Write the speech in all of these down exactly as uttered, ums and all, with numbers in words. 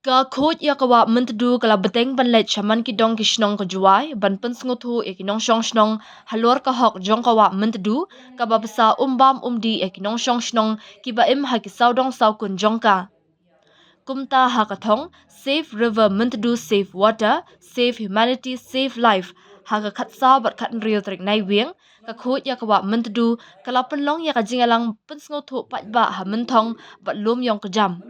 Ka khuid ïa ka Wah Myntdu ka la bteng ban leit sha man ki dong ki shnong ka Jowai ban pynsngewthuh ïa ki nongshong shnong halor ka hok jong ka Wah Myntdu, kaba bsa um bam um dih ïa ki nongshong shnong kiba im ha ki sawdong sawkun jong ka. Kumta ha ka thong Save River Myntdu, Save Water, Save Humanity, Save Life, ha ka khatsaw bad khathynriew tarik Naiwieng, ka khuid ïa ka Wah Myntdu ka la pynlong ïa ka jingïalang pynsngewthuh paidbah ha Mynthong bad Lumïong Kjam.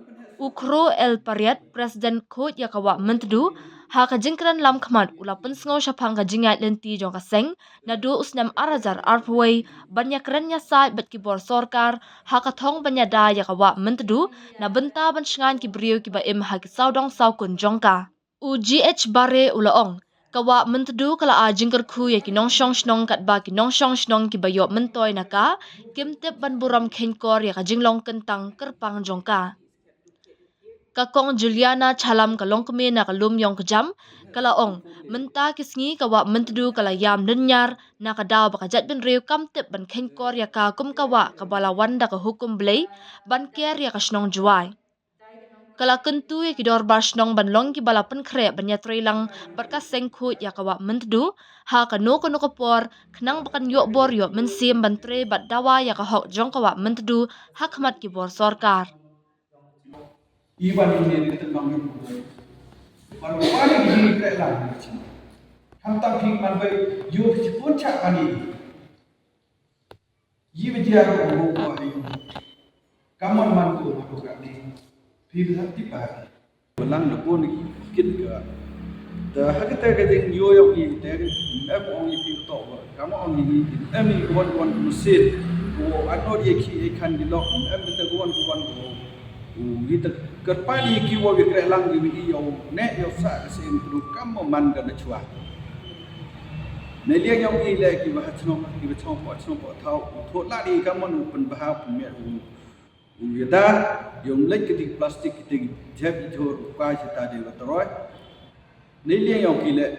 U Khroo L Pariat, President khuid ïa ka Wah Myntdu, ha ka jingkren lam khmat u la pynsngew shaphang ka jingïaid lynti jong ka seng naduh u snem ar hajar arphew wei ban ïakren ïasaid bad ki bor sorkar ha ka thong ban ïada ïa ka Wah Myntdu na bynta ban shngaiñ ki briew kiba im ha ki sawdong sawkun jong ka. U G H Barre u la ong, ka Wah Myntdu ka la ai jingkyrkhu ïa ki nongshong shnong, katba ki nongshong shnong kiba ïoh myntoi na ka kim tip ban burom kheiñkor ïa ka jinglong kyntang kyrpang jong ka. Ka Kong Juliana Challam, ka longkmie na ka Lumïong Kjam, ka la ong, mynta ki sngi ka Wah Myntdu ka la ïam lynñiar na ka daw ba ka jaitbynriew kam tip ban kheiñkor ïa ka kum ka wah kaba la wan da ka hukum Blei ban ker ïa ka shnong Jowai. Ka la kyntu ïa ki dorbar shnong ban long kiba la pynkhreh ban ïatreilang bad ka seng khuid ïa ka Wah Myntdu ha kano kano ka por, khnang ba kan ïoh bor ïoh mynsiem ban trei bad dawa ïa ka hok jong ka Wah Myntdu ha khmat ki bor sorkar. Iwan ini di tengah minggu. Baru balik di kereta. Hantam phi man bai, yo phi pun cak mani. Yi ba jia ko ko ko ni. Kaman man ko ma ko ka ni. Phi ba ti ba. Balang da pun ki kit ka. Da ha kita ka jing yo yo ki te. Em ong yi phi to. Kaman ong yi em yi ko wan ko wan ko sit. Ko ano ye ki e kan di lok. Em ta ko wan ko wan ko. U ngi ta kyrpad ïa ki wa wi kreh lang ïa wi ïa u neh ïa u sah ka seng ruh kam mo man ka na chwa. Ne liang ïa u ngi leh ki wa ha chnong ki wa chnong po chnong po thaw u thoh lad ïa ka mon u pynbha u pynmiat u u ïada ïa u leit ka dik plastik ki te ki jep ïa jhur u kai sha ta de wa taroi. Ne liang ïa u ki leh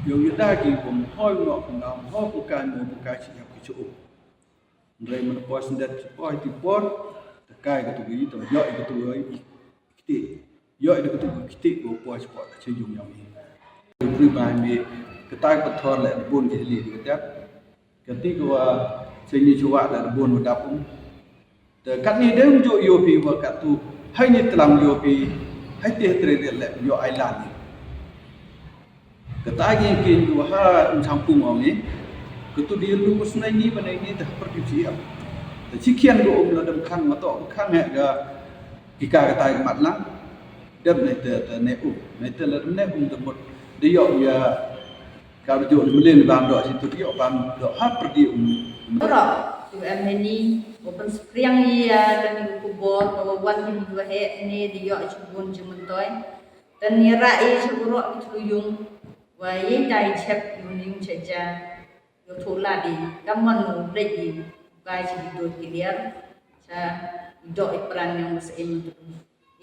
ïa u ïada ki wa mhoi u noh u na mhoi u kai mo u kai sha ïa ki chu u. Hynrei mynta poi syndet ki poi ti por, te kai ka tu i, te ïoh i ka tu i kti. Ïoh i ka tu i kti ko poi spot ka che jung yong i. Pri bai mi ka tai ka thor le bun ki li ka dep. Ka ti ko wa che ni chuwa le bun wa dap um. Te kat ni dem jo yo pi wa kat tu hai ni tlam yo pi hai ti tre le yo ai lan ni. Kata ngi kin ju ha um champung ong ni. Katu di lu snai ni ba nai ni ta per di chi ap. Ta chi kian lu um la dem khang ma to khang he ga ki ka kata ka mat lang. Dem ne te te ne um ne te la dem ne um de mut de yo ya ka ju mlin bam do si tu yo bam do ha per di um. Ro tu em ni open spring ya kan ni ku bo ko wan ni wa he ni de yo chu bun ju mun toi. Tang ïa rah ïa sha baroh ki thlujung, wa ïa dei jhep ïa u ning cha ja, ïa u thuh lad ïa, ka mon u leit ïa, u kai cha ki doi ki liar, cha i doh i pran yong u Syiem Myntdu.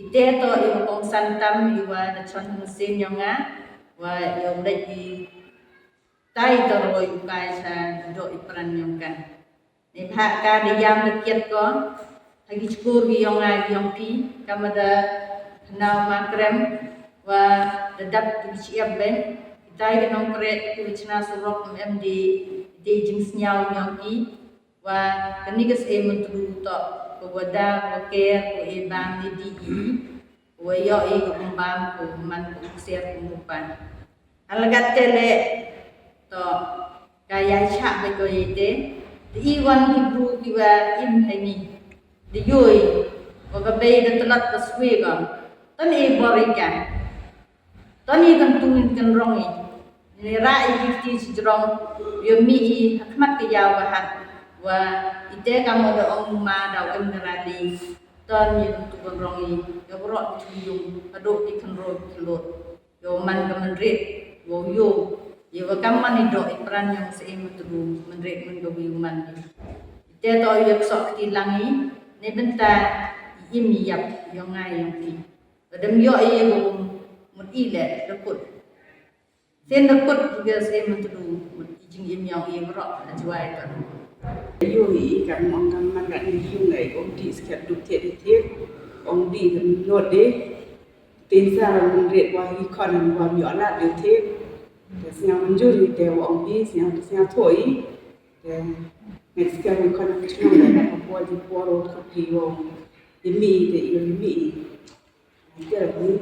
I te to ïa u kongsan tam ïa wa da chon hynsin yong nga, wa ïa u leit ïa, tai ta roi u kai cha i doh i pran yong kan. Ni bha ka da ïam da kiet ko ha ki chkur ki yong nga ki yong phi, ka ma da hnaw ma krem wa da dap ki chiap ben. Kitai ki nongkreh ki wa chna surok em em di di jingsngiaw yong ki wa kani ka Syiem Myntdu to ko wa da ko ker ko e bam ni di i wa yo i ko bam ko man ko ksiar ko mupan. Halagat te le to ka ïa chah ba ko ite te i wan ki bru ki wa im hani de yoi wa ka bei da tlat ka swe ka tan i bor i ka tan i kan tu in kan rong i ni ra i ki ti chi jrong yo mi i hakmat ka ïa wa hat wa ite ka mo da ong ma da em da ra di tan i kan tu kan rong i ka bro tu yung ka do ki kan ro ki lot. Ïa u man ka mynrit, ïa u ïa u, ïa u kam man i doh i pran yong u Syiem Myntdu mynrit myn ka wi u man i. Te to ïa u soh kti lang i, ne bynta i im i ïap, ïa u ngai ïa u ki. Ba dem ïoh i ïa u mut i le, da kut. Sien da kut i ka Syiem Myntdu, mut i jingim yong i roh, da juai to. Ïa u i kam ong kam man ka i ïa u ngai, ong di sket duk thied i thied, ong di kan not di. Tin sa wan rit wa hi khon wa mi ola de te. Te sñiaw mynjur hi te wa ong hi sñiaw sñiaw tho hi. Te next year wi khon ki chnong da ka po di po ro ka pi wa ong hi mi te i mi. Te la ku